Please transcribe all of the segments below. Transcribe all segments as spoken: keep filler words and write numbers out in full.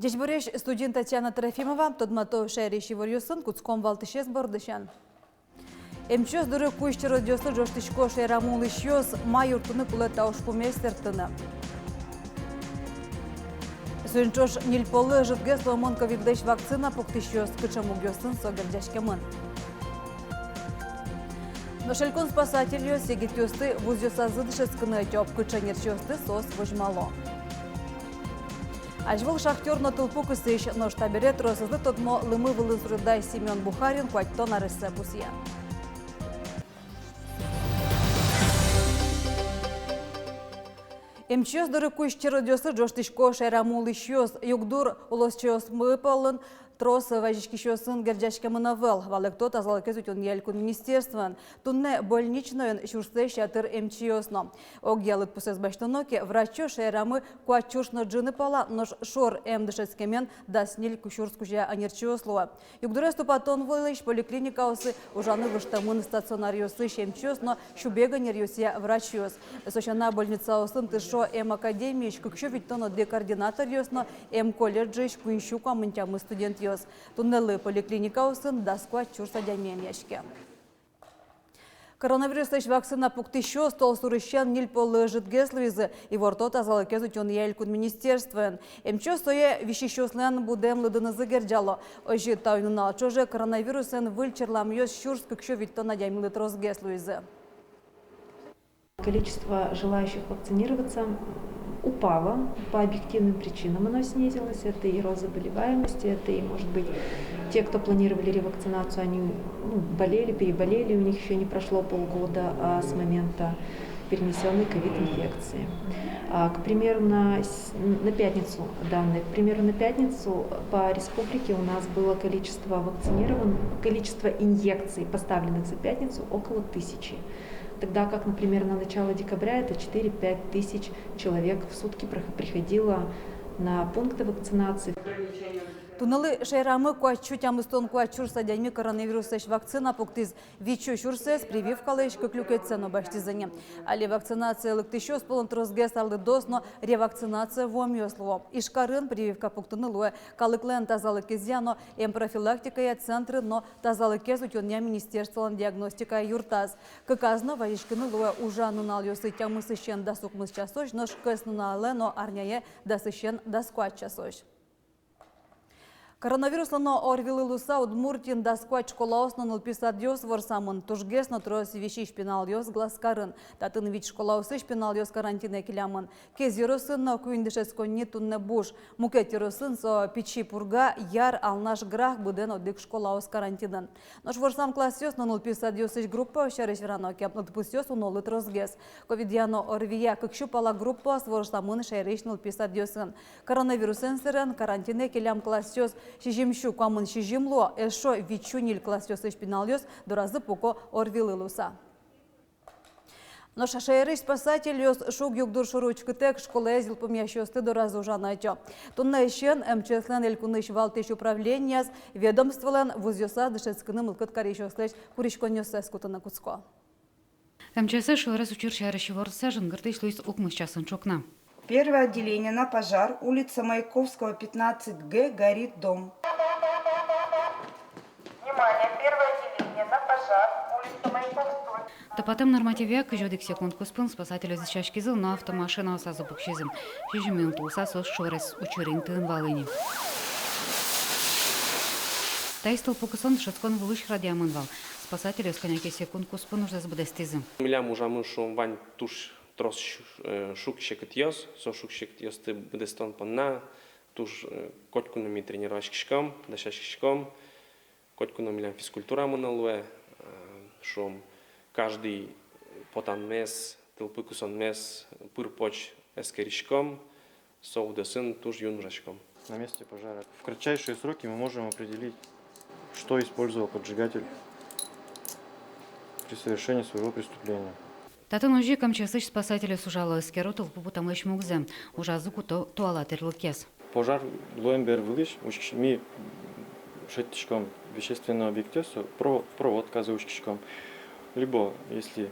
Ӟечбуресь, студиын Татьяна Трофимова. Тодмато шаерысь иворъёсын. Кутском валтӥсез бордысен. Эмчиос доры кузь черодъёслы ӝожтӥсько шаерамы улӥсьёс. Ма юрттыны кулэ та ужпумез сэрттыны? Соин ӵош ньыль поллы ӧжытгес луэмын ковидлэсь вакцина пуктӥсьёс. Кыӵе мугъёсын со герӟаськемын? Нош элькун спасательёс егитъёсты вузъёсазы дышетскыны ӧтё. Кыӵе ӧнерчиосты соос возьмало? Азьвыл шахтёр но тылпу кысӥсь, нош табере тросэзлы тодмо лымы вылын суредай Семён Бухарин куатьтон аресэ пусъе. Эмчиос доры кузь черодъёслы ӝожтӥсько шаерамы улӥсьёс. Югдур улосчиосмы пӧлын трос вазиськисьёсын герӟаськемын ӧвӧл. Валэкто тазалыкез утёнъя элькун министерствоын. Туннэ больничнойын сюрслэсь ятыр эмчиос но. Огъя лыдпусэз басьтоно ке, врачъёс шаерамы куать сюрс но ӝыны пала, нош шор эм дышетскемен дас ньыль сюрс кузя ӧнерчиос луо. Югдурез тупатон вылысь поликлиникаосы ужаны выжтэмын стационаръёсысь эмчиос но сюбег ӧнеръёсъя врачъёс. Со сяна, больницаосын тыршо эм академиысь кык сю витьтон одӥг ординаторъёс но эм колледжысь куинь сю куамын тямыс студентъёс. Туннэлы поликлиникаосын дас куать сюрс адями эмъяське. Коронавируслэсь вакцина пуктӥсьёс толсурысен ньыль поллы ӧжытгес луизы, иворто тазалыкез утёнъя элькун министерствоын. Эмчиос сое висисьёслэн будэм лыдынызы герӟало. Озьы, та уй-нунал ӵоже коронавирусэн выль черламъёс сюрс кык сю витьтон адямилы тросгес луизы. Количество желающих вакцинироваться упало по объективным причинам, оно снизилось. Это и рост заболеваемости, это и, может быть, те, кто планировали ревакцинацию, они, ну, болели, переболели, у них ещё не прошло полгода, а, с момента перенесённой ковид-инфекции. А, к примеру, на с-, на пятницу данные, к примеру, на пятницу по республике у нас было количество вакцинирован-, количество инъекций, поставленных за пятницу, около тысячи. Тогда как, например, на начало декабря это четыре-пять тысяч человек в сутки прох-, приходило на пункты вакцинации. Туннэлы шаерамы куать сю тямыстон куать сюрс адями коронавируслэсь вакцина пуктӥз. Вить сю сюрсэз прививкалэсь кык люкетсэ но басьтӥзы ни. Али вакцинацие лыктӥсьёс пӧлын тросгес арлыдоос но ревакцинацие вуэмъёс луо. Ижкарын прививка пуктыны луэ калыклэн тазалыкезъя но эмпрофилактикая центрын но тазалыкез утёнъя министерстволэн диагностикая юртаз. Кыказ но вазиськыны луэ ужан нуналъёсы тямысысен дас укмыс часозь, нош кӧснуналэ но арняе дасысен дас куать часозь. Коронавируслы но ОРВИлы луыса Удмуртиын дас куать школаос но нылпи садъёс ворсамын. Тужгес но трос висись пиналъёс Глазкарын. Татын вить школаосысь пиналъёс карантинэ келямын. Кез ёросын но куинь дышетсконни туннэ буш. Мукет ёросын, со Пичи Пурга, Яр, Алнаш, Грах, быдэн одӥг школаос карантинын. Нош ворсам классъёс но нылпи садъёсысь группаос сярысь верано ке, лыдпусъёс унолы тросгес. Ковидъя но ОРВИя кык сю пала группаос ворсамын шаерысь нылпи садъёсын. Коронавирусэн сэрен карантинэ келям классъёс сизьым сю куамын сизьым луо, эшшо вить сю ньыль классъёсысь пиналъёс доразы пуко ОРВИлы луыса. Нош шаерысь спасательёс шуг-югдур шоры учкытэк школаез йылпумъясьёсты доразы ужаны ӧтё. Туннэысен МЧС-лэн элькунысь валтӥсь управлениез ведомстволэн вузъёсаз дышетскыны мылкыд карисьёслэсь куриськонъёссэс кутыны кутско. МЧС шуэрес учыр сярысь иворсэ жингыртӥсь луиз укмыс часын ӵукна. Первое отделение на пожар, улица Маяковского, пятнадцать Г, горит дом. Внимание, первое отделение на пожар, улица Маяковского. Тупатэм нормативъя кызь одӥг секунд куспын спасательёс дӥсяськизы но автомашинаосазы пуксизы. Сизьым минут луыса соос шуэрес учыр интыын вало ини. Таиз тылпу кысон дышетскон вылысь радъямын вал. Спасательёс кӧня ке секунд куспын ужзэс быдэстӥзы. Милям ужамы, шуом, вань туж трос шу-, э, шуг-секытъёс, со шуг-секытъёсты быдэстон понна туж, э, котьку но ми тренируяськиськом, дасяськиськом, котьку но милям физкультурамы но луэ, э, шуом, каждый потанмес, тылпу кысонмес пыр-поч эскериськом, со удысын туж юн ужаськом. На месте пожара. В кратчайшие сроки мы можем определить, что использовал поджигатель при совершении своего преступления. Татын озьы ик МЧС-ысь спасательёс ужало, эскеро тылпу путэмлэсь мугзэ, ужазы куто туала тӥрлыкез. Пожар луэм бервылысь учкись-, ми шедьтӥськом вещественной объектъёс, со про-, проводказэ учкиськом. Либо, если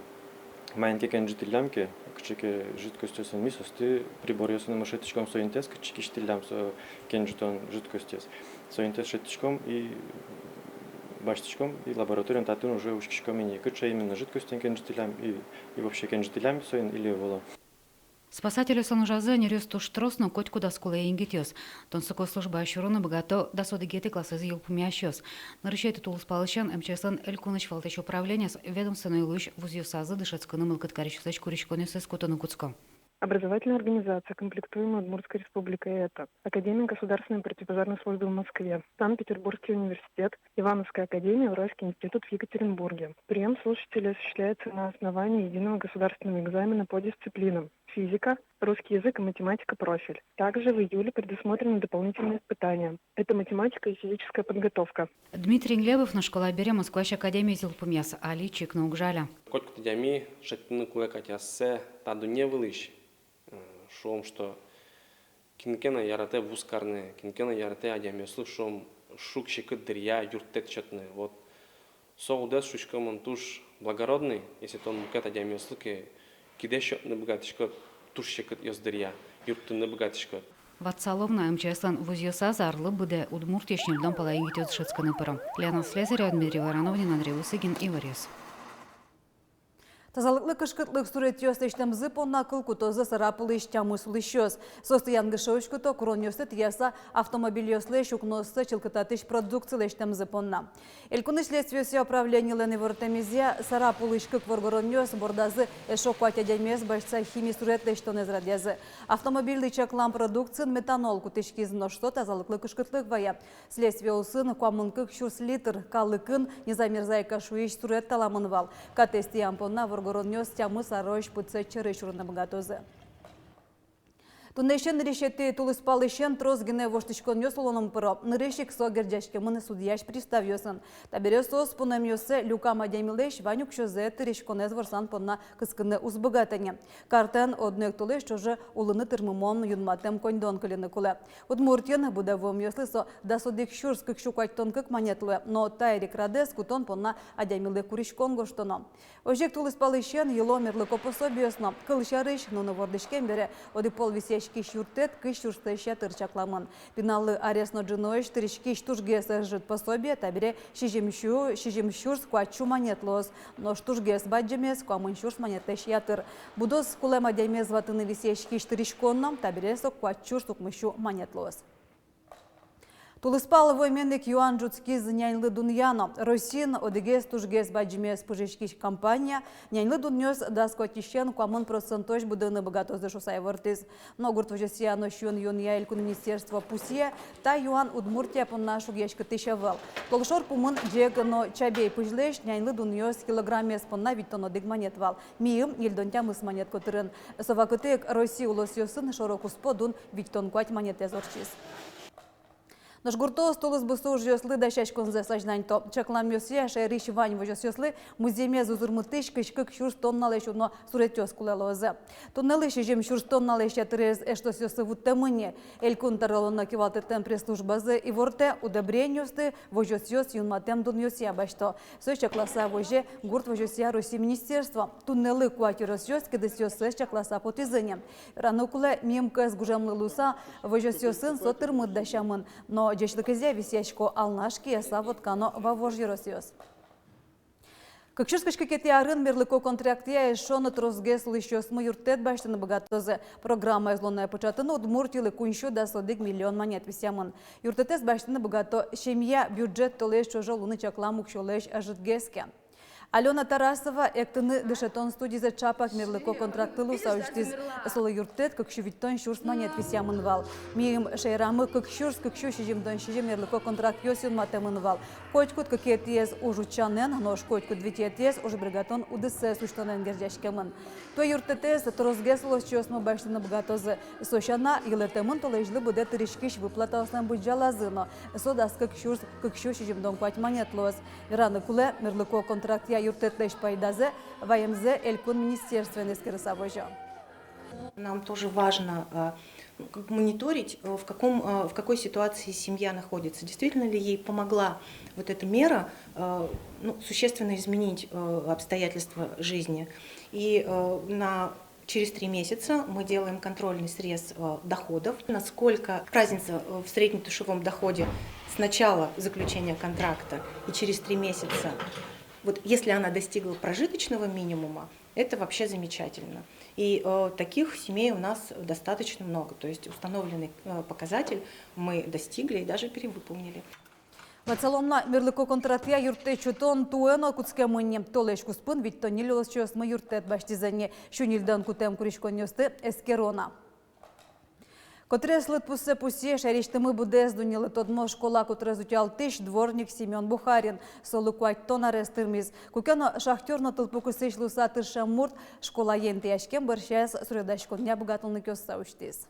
маин ке кенжытӥллям ке, Кыӵе ке жидкостьёсын ми соосты, приборъёсын но шедьтӥськом, соин интыяз кытчы кисьтӥллям со кенжытон жидкостез. Соин интыяз шедьтӥськом и басьтӥськом, и лабораториын татын уже учкиськом ини, кыӵе именно жидкостен кенжытӥллям и, и вообще кенжытӥллям соин или ӧвӧл-а. Спасательёслэн ужазы ньӧръёс туж трос но котькудаз кулэ егитъёс. Тунсыко службае сюрыны быгато дас одӥгетӥ классэз йылпумъясьёс. Нырысетӥ тулыспалысен МЧС-лэн элькунысь валтӥсь управлениез ведомственной луись вузъёсазы дышетскыны мылкыд карисьёслэсь куриськонъёссэс кутыны кутско. Образовательная организация, комплектуемая Удмуртской Республикой, это Академия государственной противопожарной службы в Москве, Санкт-Петербургский университет, Ивановская академия, Уральский институт в Екатеринбурге. Приём слушателей осуществляется на основании единого государственного экзамена по дисциплинам: физика, русский язык и математика, профиль. Также в июле предусмотрены дополнительные испытания. Это математика и физическая подготовка. Дмитрий Глебов но школа бере Москваысь академиез йылпумъяз, али чик но уг жаля. Котькуд адями шедьтыны кулэ кадь ассэ та дунне вылысь, э, шуом, что кин ке но яратэ вуз карны, кин ке но яратэ адямиослы, шуом, шуг-секыт дыръя юрттэт сётны. Вот со удэс, шуисько, мон туж благородный, если тон мукет адямиослы ке кидэ сётны быгатӥськод, туж секытъёс дыръя юрттыны быгатӥськод. Ватсалом на, МЧС-лэн вузъёсаз арлы быдэ Удмуртиысь ньыльдон пала егитъёс дышетскыны пыро. Лена Слесарева, Дмитрий Воронов, Нина Андреевскин, «Иворъёс». Тазалыклы кышкытлык суретъёс лэсьтэмзы понна кыл кутозы Сарапулысь тямыс улӥсьёс. Соосты янгыше уськыто куронъёсты тӥяса автомобильёслэсь укнооссэ чылкытатӥсь продукция лэсьтэмзы понна. Элькунысь следствиосъя управленилэн ивортэмезъя, Сарапулысь кык воргоронъёс бордазы эшшо куать адямиез басьтыса хими сурет лэсьтонэз радъязы. Автомобильлы чаклам продукциын метанол кутӥськиз, нош со тазалыклы кышкытлык вае. Следствие улсын куамын кык сюрс литр калыкын незамерзайка шуись сурет таламын вал. Катэз тӥям понна воргоронъёс тямыс арозь пытсэт сьӧры сюрыны быгатозы. Туннэысен нырысетӥ тулыспалысен трос гинэ воштӥськонъёс улонын пыро. Нырысь ик со герӟаськемын судьясь приставъёсын. Табере соос пунэмъёссэ люкам адямилэсь вань уксёзэ тыриськонэз ворсан понна кыскыны уз быгатэ ни. Картэн одно ик толэзь ӵоже улыны тырмымон юнматэм коньдон кыльыны кулэ. Удмуртиын будэ вуэмъёслы со дас одӥг сюрс кык сю куатьтон кык манет луэ, но та эрикрадэз кутон понна адямилы куриськон гожтоно. Озьы ик тулыспалысен йыло мерлыко пособиос но. Кылсярысь, нуны вордӥськем бере одӥг пол висъяськись юрттэт кызь сюрслэсь ятыр чакламын. Пиналлы арес но ӝыныозь тыриськись тужгес ӧжыт пособие табере сизьым сю-, сизьым сюрс куать сю манет луоз, нош тужгес бадӟымез куамын сюрс манетлэсь ятыр. Будос кулэм адямиез ватыны висъяськись тыриськон но табере со куать сюрс укмыс сю манет луоз. Тулыспал вуэмен ик юан ӝутскиз няньлы дунъя но. Россиын одӥгез тужгес бадӟымез пыжиськись компания няньлы дунъёс дас куатьысен куамын процентозь будыны быгатозы шуыса ивортӥз. Но гурт возёсъя но сиён-юонъя элькун министерство пусъе, та юан Удмуртия понна шугъяськытӥсь ӧвӧл. Толшор пумын ӟег но чабей пызьлэсь няньлы дунъёс килограммез понна витьтон одӥг манет вал. Миым ньыльдон тямыс манет котырын. Со вакытэ ик Россия улосъёсын шоро-куспо дун витьтон куать манетэз ортчиз. Нош гуртоос тулыс бусы ужъёслы дасяськонзэс азьланьто. Чакламъёсъя, шаерысь вань возёсъёслы музъемез узырмытӥсь кызь кык сюрс тонналэсь уно суретъёс кулэ луозы. Туннэлы сизьым сюрс тонналэсь ятырез эштосъёсы вуттэмын ни. Элькун тӧролэн но кивалтэтлэн пресс-службазы ивортэ, удобрениосты возёсъёс юнматэм дунъёсъя басьто. Сое чакласа возе гурт возёсъя Россия министерство. Туннэлы куать ёросъёс кидысъёссэс чакласа потӥзы ни. Вераны кулэ, миым кӧс гужемлы луыса, возёсъёсын со тырмыт дасямын. Но ӟечлыкезъя висъясько Алнаш, Кияса, Вотка но Вавож ёросъёс. Кык сюрс кызь кыкетӥ арын мерлыко контрактъя эшшо но тросгес улӥсьёсмы юрттэт басьтыны быгатозы. Программаез улонэ пыӵатыны Удмуртилы куинь сю дас одӥг миллион манет висъямын. Юрттэтэз басьтыны быгато семья бюджет толэзь ӵоже улыны чаклам уксёлэсь ӧжытгес ке. Алёна Тарасова эктыны дышетон студизэ ӵапак мерлыко контрактлы луыса усьтӥз. Солы юрттэт кык сю витьтон сюрс манет висъямын вал. Миым шаерамы кык сюрс кык сю сизьымдон сизьым мерлыко контрактъёс юнматэмын вал. Котькуд кыкетӥез уж утчанэн, нош котькуд витетӥез уж бергатон удысэз усьтонэн герӟаськемын. Туэ юрттэтэз тросгес улосчиосмы басьтыны быгатозы. Со сяна, йылэтэмын толэзьлы быдэ тыриськись выплатаослэн быдӟалазы но. Со дас кык сюрс кык сю сизьымдон куать манет луоз. Вераны кулэ, мерлыко контрактъя юрттэтлэсь пайдазэ ваемзэ элькун министерствоен эскерыса возё. Нам тоже важно, э, ну, как бы мониторить, э, в каком, э, в какой ситуации семья находится. Действительно ли ей помогла вот эта мера, э, ну, существенно изменить, э, обстоятельства жизни. И, э, на Через три месяца мы делаем контрольный срез э, доходов. Насколько разница э, в среднем душевом доходе с начала заключения контракта и через три месяца, вот если она достигла прожиточного минимума, это вообще замечательно. И э, таких семей у нас достаточно много. То есть установленный э, показатель мы достигли и даже перевыполнили. Ватсалом на, мерлыко контрактъя юрттэт сётон туэ но кутскемын ни. Толэзь куспын витьтон ньыль улосчиосмы юрттэт басьтӥзы ни. Сю ньыльдон кутэм куриськонъёсты эскеро на. Котырес лыдпуссэ пусъе шаерысьтымы быдэс дуннелы тодмо школа котырез утялтӥсь, дворник Семён Бухарин. Солы куатьтон арес тырмиз. Куке но шахтёр но тылпу кысӥсь луыса тыршем мурт школаен интыяськем бӧрсяз суредаськонъя быгатонлыкъёссэ усьтӥз.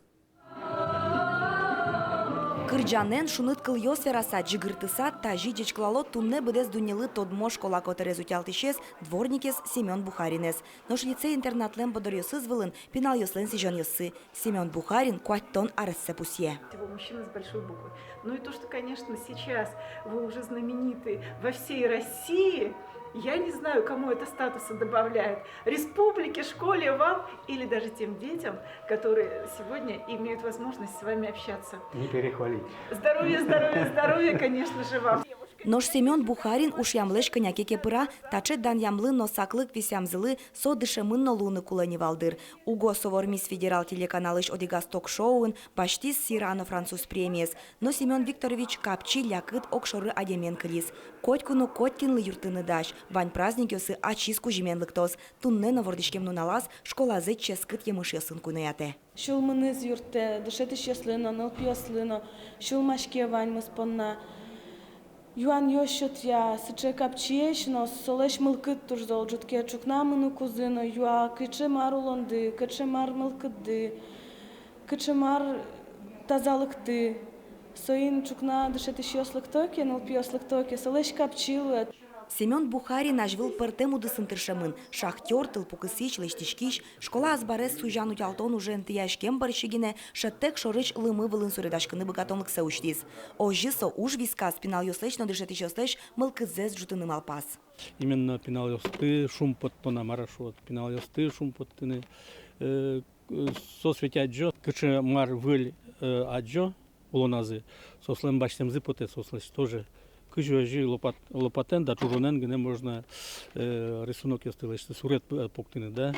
Кырӟанэн, шуныт кылъёс вераса, ӟыгыртыса, тазьы ӟечкылало туннэ быдэс дуннелы тодмо школа котырез утялтӥсез, дворникез Семён Бухаринэз. Нош лицей-интернатлэн бордоръёсыз вылын пиналъёслэн сӥзёнъёссы. Семён Бухарин куатьтон арессэ пусъе. Всего мужчина с большой буквы. Ну и то, что, конечно, сейчас вы уже знамениты во всей России, я не знаю, кому это статуса добавляет. Республике, школе, вам или даже тем детям, которые сегодня имеют возможность с вами общаться. Не перехвалить. Здоровья, здоровья, здоровья, конечно же, вам. Нош Семён Бухарин ушъямлэсь кӧня ке кепыра. Таӵе данъямлы но саклык висъямзылы со дышемын но луыны кулэ ни вал дыр. Уго со вормиз федерал телеканалысь одӥгаз ток-шоуын, басьтӥз сӥра но француз премиез. Но Семён Викторович капчи, лякыт, огшоры адямиен кылиз. Котьку но котькинлы юрттыны дась, вань праздникъёсы ачиз кузьымен лыктоз. Туннэ но вордӥськем нуналаз школазэ ческыт емышъёсын куноятэ. Сюлмыныз юрттэ дышетӥсьёслы но, нылпиослы но, сюлмаське ваньмыз понна. Юанъёс сётъя сыӵе капчиесь, но солэсь мылкыд туж зол ӝутске. Ӵукна мыныкузы но юа, кыӵе мар улонды, кыӵе мар мылкыдды, кыӵе мар тазалыкты. Соин ӵукна дышетӥсьёс лыкто ке, нылпиос лыкто ке, солэсь капчи луэ. Семён Бухарин азьвыл пӧртэм удысын тыршемын: шахтёр, тылпу кысӥсь, лэсьтӥськись. Школа азбарез сузян-утялтон уже интыяськем бӧрсьы гинэ шӧдтэк шорысь лымы вылын суредаськыны быгатонлыксэ усьтӥз. Озьы со уж висказ пиналъёслэсь но дышетӥсьёслэсь мылкыдзэс ӝутыны малпаз. Именно пиналъёсты шумпоттон, а мар-а шуод, пиналъёсты шумпоттыны, э, соос ведь адӟо, кыӵе мар выль, э, адӟо улоназы, соослэн басьтэмзы потэ соослэсь тоже. Кызьы озьы лопат-, лопатэн да ӵужонэн гинэ можно, э, рисунокъёсты лэсьтыны, сурет, э, пуктыны, да.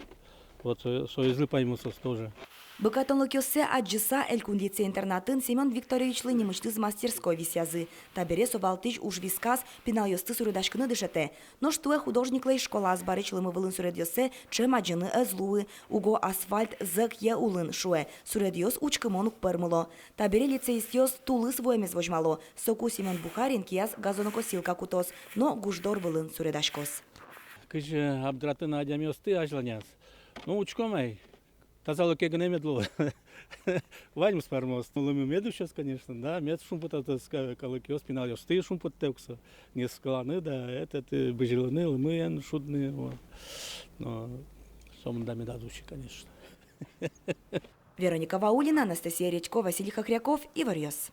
Вот, э, соизлы паймозы соос тоже. Быгатонлыкъёссэ адӟыса, Элькун лицей-интернатын Семён Викторовичлы нимысьтыз мастерской висъязы. Табере со валтӥсь уж висказ, пиналъёсты суредаськыны дышетэ. Нош туэ художниклэсь школа азбарысь лымы вылын суредъёссэ ӵем адӟыны ӧз луы. Уго асфальт зӧкъе улын, шуэ, суредъёс учкымон уг пӧрмыло. Табере лицеистъёс тулыс вуэмез возьмало. Соку Семён Бухарин кияз газонокосилка кутоз но гуждор вылын суредаськоз. Кызьы абдыраты на адямиосты азьланяз. Ну, учком ай, тазалыке гинэ мед луоз. Ваньмыз пӧрмоз. Ну, лымы мед усёз, конечно, да, мед шумпотоз ка-, калыкъёс, пиналъёсты шумпоттэ ук со. Не скыланы да, этот, э, бызьылыны, лымыен шудыны, вот. Но сомында медаз усьы, конечно. Вероника Ваулина, Анастасия Редько, Василий Хохряков, «Иворъёс».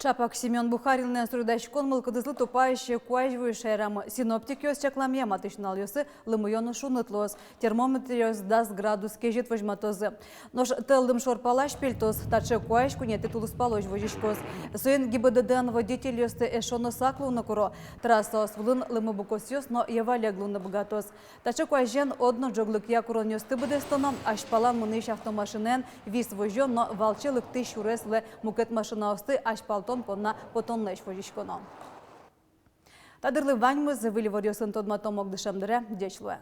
Ӵапак Семён Бухаринлэн суредаськон мылкыдызлы тупась куазь вуиз шаерамы. Синоптикъёс чакламъя, матысь нуналъёсы лымыё но шуныт луоз. Термометръёс дас градус кезьыт возьматозы. Нош тӧл лымшор палась пельтоз. Таӵе куазь куинетӥ тулыспалозь возиськоз. Соин ГИБДД-ын водительёсты эшшо но сак луыны куро. Трассаос вылын лымыбукосъёс но йӧвалег луыны быгатоз. Таӵе куазен одно ӝоглыкъя куронъёсты быдэстоно, азьпалан мынӥсь автомашинаен вис возён но валче лыктӥсь сюрес улэ мукет машинаосты азьпалтон понна потонлэсь возиськоно. Та дырлы ваньмыз. Выль иворъёсын тодматом ук дышем дыре. Ӟеч луэ.